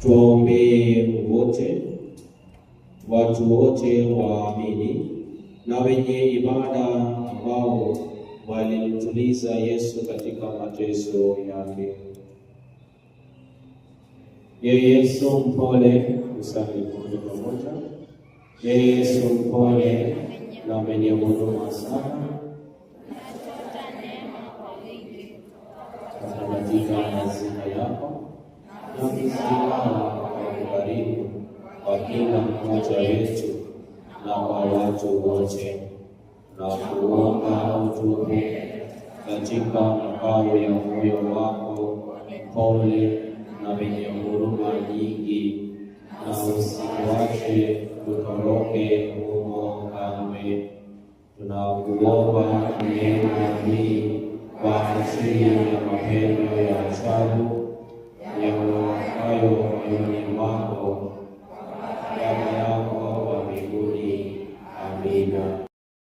Tuwaombee wote, watu wote waamini na wenye ibada ambao walimtuliza Yesu katika mateso yake. Ee Yesu mpole, tusali pamoja pamoja. Ee Yesu mpole na mwenye huruma sana, katika hazina yako na kuzigawa kwa ukarimu kwa kila mmoja wetu na kwa watu wote, na kuomba utupe katika makao ya moyo wako mpole na wenye huruma nyingi, na usituache tutoroke humo kamwe. Tunakuomba neema hii kwa ajili ya mapendo ya ajabu yawakayo moyoni mwako, Baba yako wa mbinguni. Amina.